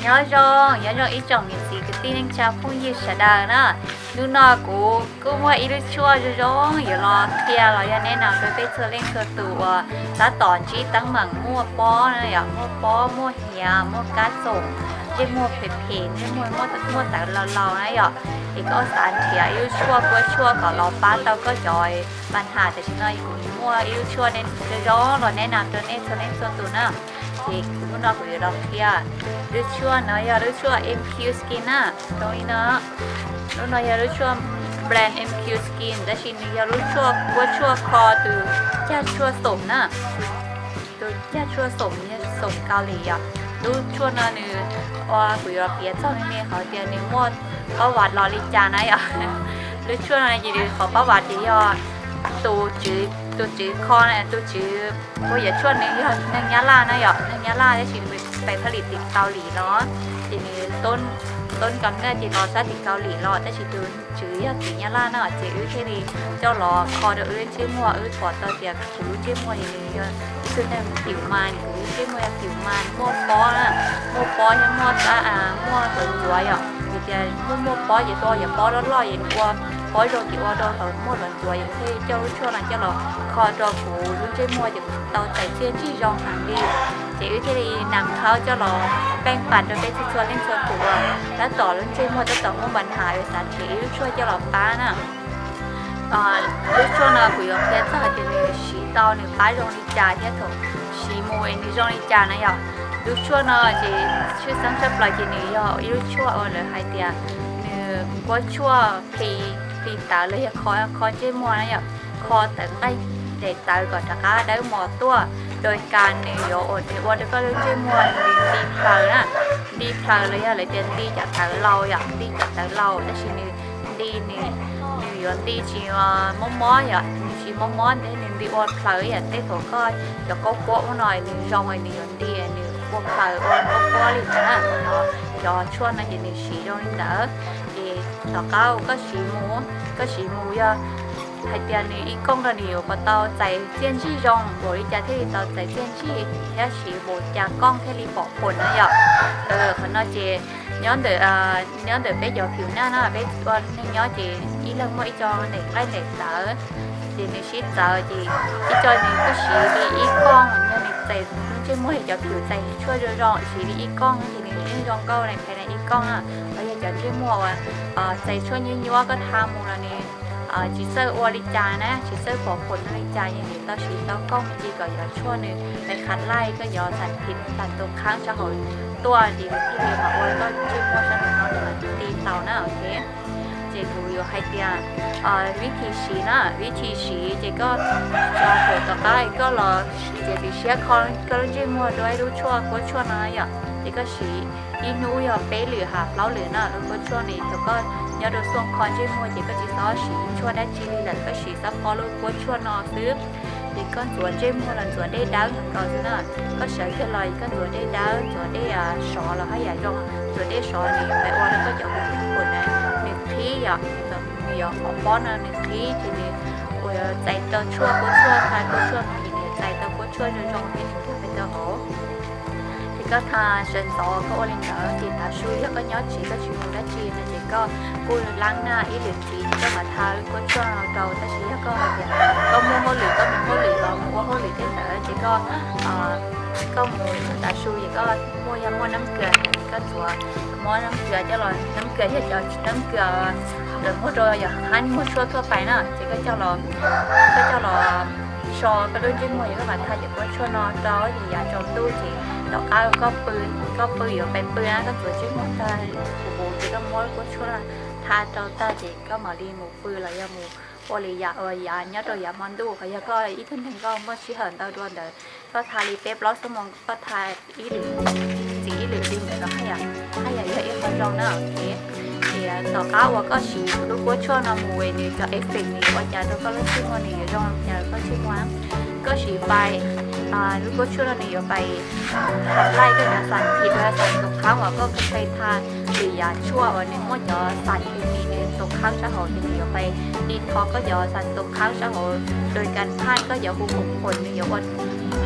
Nyob zoo, nyob zoo ib tsoom niam txiv kwv tij neej tsa phooj ywg sawv daws na. Hnub no kuv kuj muaj ib lub tshuaj zoo zoo yuav los qhia los yog nej no rau peb txhua leej txhua tus uas tab tom ntsib teeb meem muaj pob na yom, muaj pob, muaj hiav, muaj kab txoom, ntsej muag phem phem, ntsej muag muaj tawv laus laus na yom. Es koj xav nrhiav ib lub tshuaj kuab tshuaj kom los pab tau koj cov pab ham, tam sim no kuv muaj ib lub tshuaj zoo zoo los nej no rau nej txhua leej txhua tus na. Ces kuv hnub no kuv yuav los qhia lub tshuaj no yog lub tshuaj M Q Skin na. Zoo li no, lub no yog lub tshuaj brand M Q Skin, tab sis nws yog lub tshuaj kuab tshuaj kho tus cag tshuaj xoom na. Tus cag tshuaj xoom, xoom Kaus Lim yom. Lub tshuaj no nws, kuv yuav piav txog me me qhov tias nws muaj pab vam los li cas na yom. Lub tshuaj no ces nws qhov pab vam ces yog tus tswv, tus tswv kho, tus tswv ua yam tshuaj nws yog neeg Nyab Laj na yom, neeg Nyab Laj tab sis nws pais thaj lim tim Kaus Lim los, ces nws toob kam nej ces los sab tim Kaus Lim los tab sis tus tswv yog tim Nyab Laj na, ces wb thiaj li coj los kho rau wb lub ntsej muag, wb pom tau tias kuv lub ntsej muag ces nws yog xwb neeg tium mas, kuv lub ntsej muag yog tium mas muaj pob na, muaj pob thiab muaj, muaj ntxuav ntxuav yom, vim tias muaj muaj pob ces tua yog pob loj loj ces nws ua pob zoo ces ua rau muaj ntxuav ntxuav, ces thiaj coj lub tshuaj no coj los kho rau kuv lub ntsej muag ces kuv tau txais txiaj ntsig zoo heev li. Ces wb thiaj li nam khau coj los peej pas rau peb txhua txhua leej txhua tus uas tab tom lub ntsej muag tab tom muaj npa nham, xav nrhiav ib lub tshuaj coj los pab na. Lub tshuaj no kuv yuav qhia txog hais tias nws siv tau nws pab zoo li cas thiab thaum siv mus nws zoo li cas na yom. Lub tshuaj no ces tshwj xeeb tshaj plaws ces nws yog ib lub tshuaj uas lawv hais tias nws kuab tshuaj plis tawv los yog kho, kho ntsej muag na yom, kho tawv nqaij daim tawv kom rov qab dawb mos tuaj. Rau cas nws yuav ua, nws ua rau koj lub ntsej muag nws nti plaws na, nti plaws los yog lawv tias nti cov tawv laus yom, nti cov tawv laus tab sis nws nti, nws, nws yuav nti tsis mob mob yom, nws tsis mob mob thiab nws nti ua plaws yom. Tej thaum koj cov kaub puab ub no nws zoo nws yuav nti nws ua plaws ua kaub puab li ntawd na. Cov tshuaj no ces nws siv zoo li ntawd. Ces tom qab uas koj siv mus, koj siv mus yog hais tias nws ib kooj no nws yuav puas tau txais txiaj ntsig zoo, npaum li cas thiaj li tau txais txiaj ntsig, thiab siv npaum cas kooj thiaj li pom phom na yom. Qhov no ces nyob ntawm, nyob ntawm peb cov phim naj no peb ua neeg nyob ces ib leeg muaj ib co nqaij nqaij tawv, ces nws sib txawv ces ib co nws kuj siv li ib kooj, yog nws txais ntsej muag cov phim txais tshuaj zoo zoo siv li ib kooj ces nws yeej zoo nkauj na, phem na ib kooj na. Los yog cov ntsej muag uas txais tshuaj nyuaj nyuaj koj tha mus los nws tsis txawj ua li cas na, tsis txawj pom phom li cas ces nws tau siv tau kooj me ntsis kom cov tshuaj nws lais qhav laij koj cov xam phim xam tus khaab sab hauv tuaj ces nws thiaj li mam ua koj ntsej muag sab nraud no nws mam nti tau na. Ces kuv yuav hais tias vib thib siv na, vib thib siv ces koj tso hauv tom qab koj los txiav txim siab kho koj lub ntsej muag rau ib lub tshuaj kuab tshuaj no yom. Ces koj siv ib hnub yog peb lwm ha plaub lwm na, lub kuab tshuaj no thaum koj nyob rau xuaj kho ntsej muag ces koj tsis txhob siv tshuaj dab tsi li lawm, koj siv xob pob lub kuab tshuaj no xwb. Ces koj ntxuav ntsej muag los ntxuav dej dawb nkaus xwb na. Koj sawv kiag los koj ntxuav dej dawb, ntxuav dej sov los haj yam zoo, ntxuav dej sov nws pab ua rau koj cov hu hu na nws qhib yom, nws yuav qhov pob no nws qhib ces nws ua txais tau tshuaj kuab tshuaj, tha kuab tshuaj no ces nws txais tau kuab tshuaj zoo zoo thiab nws tha pais rau hauv. Ces koj tha sawv ntxov koj ua li ntawd ces tav su yog koj nyob tsev koj tsis mus dab tsi no ces koj kuj laab naj ib lwm ntxiv ces koj mam tha kuab tshuaj rau. Tab sis yog koj hais tias koj muaj hauj lwm koj mus hauj lwm los mus ua hauj lwm tej ntawd ces koj, koj mus tav su ces koj muaj, yog muaj nab kws ces koj ntxuav, muab nab kws coj los, nab kws yog cov nab kws lawv muag rau yog hab muag tshuaj thuaj pais na ces koj coj los, koj coj los so koj lub ntsej muag ces koj mam tha cov kuab tshuaj no rau ces yav tsaus ntuj ces tom qab koj pw, koj pw yuav pais pw na koj ntxuav ntsej muag tag huv huv ces koj muab kuab tshuaj tha rau tag ces koj mam li mus pw los yog mus ua li yam uas yav nyob rau yav hmo ntuj. Qhov yog koj ib tug neeg koj muaj sij hawm ntau dua ntawd koj tha li peb plaub xuab moos koj tha ib lwm ntxiv ib lwm li ntawd los haj yam, haj yam yog ib qho zoo na. Ces tom qab uas koj siv lub kuab tshuaj no mus nws cov effect nws yuav ua cas rau koj lub ntsej muag nws yuav zoo li cas rau koj ntsej muag. Koj siv pais, lub kuab tshuaj no nws yuav pais hab laij koj cov xam phim uas xam tus khaab uas koj tau tha lwm yam tshuaj uas nws muaj cov xam phim nws tus khab sab hauv ces nws yuav pais li tho koj cov xas tus khab sab hauv. Lus kas phaj koj cov hu khoom khoom nws yuav ua,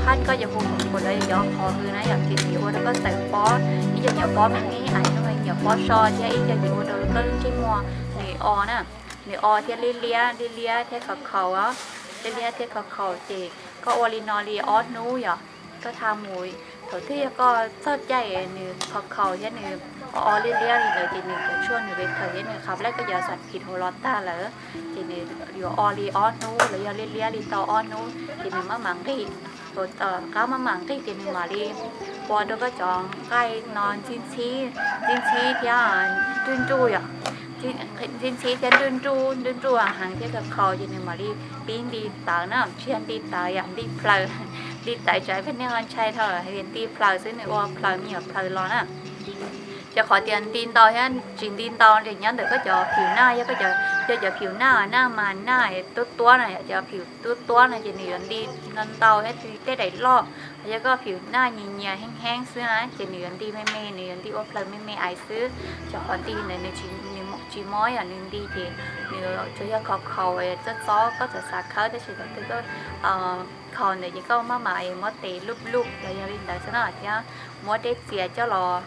phaj koj cov hu khoom khoom los yog cov qhov hws na yom, ces nws yuav ua rau koj tawm pob, ib co nyuam pob me me, ib co nyuam pob so thiab ib co ces ua rau koj lub ntsej muag nws o na, nws o thiab liab liab, liab liab thiab khaus khaus os, liab liab thiab khaus khaus ces koj ua li no li ob hnub yom, koj tha mus, thaum twg yog koj txog caij nws khaus khaus thiab nws o o liab liab li ntawd ces nws cov tshuaj nws ve thawm thiab nws qhab laj koj cov xas phim hauv los tag lawm, ces nws yuav o li ob hnub los yog liab liab li tau ob hnub ces nws maj mam nqig, qab maj mam nqig ces nws mam li ua rau koj cov nqaij no ntxhib ntxhib, ntxhib ntxhib thiab nruj nruj yom, ntxhib ntxhib thiab nruj nruj, nruj nruj heev thiab khaus khaus ces nws mam li pib nti tawv na, tsis yog nti tawv yom, nti plaws. Nti tawv tsam peb neeg ho ntshai dhau, hais tias nti plaws xwb, nws ua plaws me nyuam plaws los na. Ces qhov tias nti ntau thiab tsis nti ntau ces nyob ntawm koj cov phim naj, yog koj cov, yog cov phim naj, naj mas naj tuab tuab no, cov phim tuab tuab no ces nws yuav nti ntau thiab tej daim loj. Yog koj phim naj nyias nyias heev heev xwb na ces nws yuav nti me me, nws yuav nti ua plaws me me ais xwb. Cov qhov nti ntawd nws tsis mob yom, nws nti ces nws tsuas yog khaus khaus txob txob koj txawm xav khawb tab sis thaum twg koj khaus ntawd ces koj maj mam muab tes luj luj los yog li ntawd xwb na thiab muab dej txias coj los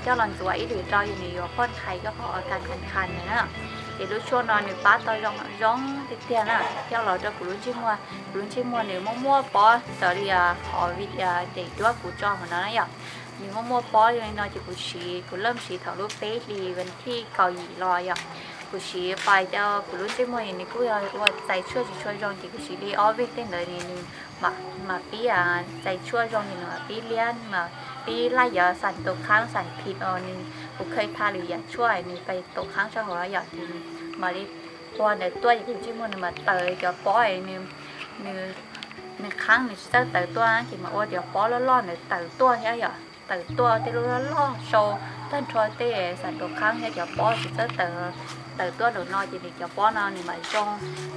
coj los ntxuav ib lwm rau ces nws yuav phoj nqhais koj qhov kas khas khas ntawd na. Ces lub tshuaj no nws pab tau zoo zoo tiag tiag na, coj los rau kuv lub ntsej muag, kuv lub ntsej muag nws muaj muaj pob raws li qhov video ces cuab kuv tso hauv no na yom. Nws muaj muaj pob li no ces kuv siv, kuv lam siv thaum lub peb hlis vas thij kaum yim los yom. Kuv siv pais rau kuv lub ntsej muag nws kuj yog ua txais tshuaj tsis tshua zoo ces kuv siv li ob vej tej ntawd nws mam pib txais tshuaj zoo ces nws mam pib liab, mam pib laj yov xas tus khaab xas phim os, nws kuv khaws tha lwm yam tshuaj nws pais tus khaab sab hauv yom, ces mam li ua ntawd tuaj ces kuv ntsej muag nws mam tawm cov pob, nws khaab nws tsis txawj tawm tuaj ces mam ua cov pob loj loj ntawd tawm tuaj thiab yom, tawm tuaj tej lub loj loj sau tag nrho tej xas tus khaab thiab cov pob tsis txawj tawm, tawm tuaj nraum no ces nws cov pob no nws mam zoo,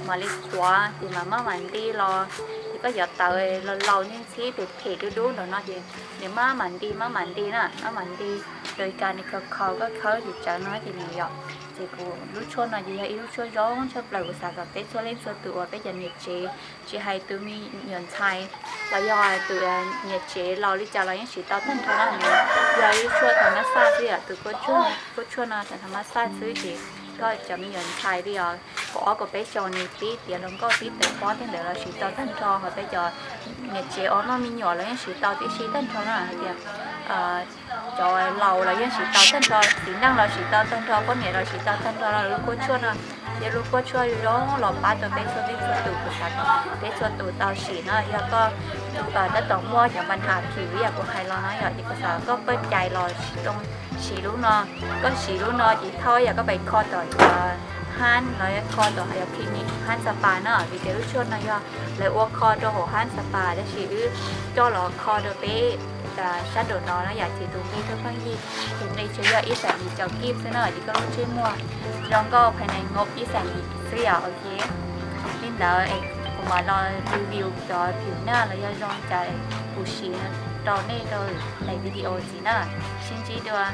mam li qhuav ces mam maj mam nti los. Ces koj cov tawv laus laus ntxhib ntxhib phem phem dub dub nraum no ces nws maj mam nti maj mam nti na, maj mam nti, rau li cas nws khaus khaus koj khawb ces tsawv no ces nws yom. Ces kuv lub tshuaj no ces yog ib lub tshuaj zoo tshaj plaws, kuv xav kom peb txhua leej txhua tus uas peb cov niam tsev, tsis hais tus me nyuam ntxhais los yog tus niam tsev laus li cas los yeej siv tau tag nrho na. Nws yog ib lub tshuaj tham mas xaj xwb yom, tus kuj tshuaj no tham mas xaj xwb ces koj cov me nyuam ntxhais li os kaum ob kaum peb xyoos nws pib tiav hluas nkauj pib tawm pob tej ntawd los siv tau tag nrho, ho peb cov niam tsev uas noj me nyuam los yeej siv tau tib si tag nrho na. Hais tias cov laus los yeej siv tau tag nrho, txiv neej los siv tau tag nrho, poj niam los siv tau tag nrho. Lub kuj tshuaj no yog lub kuj tshuaj zoo los pab tau peb txhua leej txhua tus, kuv xav kom peb txhua tus tau sim no. Yog koj tab tom muaj cov npa nham phim li yam kuv hais los no yom, ces kuv xav koj paj cai los siv lub no. Koj siv lub no ces thaum yog koj pais kho tom hab los kho tom yog clinic hab spa na, vim tias lub tshuaj no yog lawv ua kho rau hauv hab spa, tab sis wb coj los kho rau peb sab nraum no na yom. Ces tus nqi thaj pheej yig, tus nqi tsuas yog ib xeem yim caum kij xwb na, ces koj lub ntsej muag zoo nkauj phais nees nkaum ib xeem yim xwb yom. Ok, li ntawd kuv mam los review cov phim naj los yog zoo cas kuv siv rau nej rau daim video ntxiv na. Sib ntsib dua.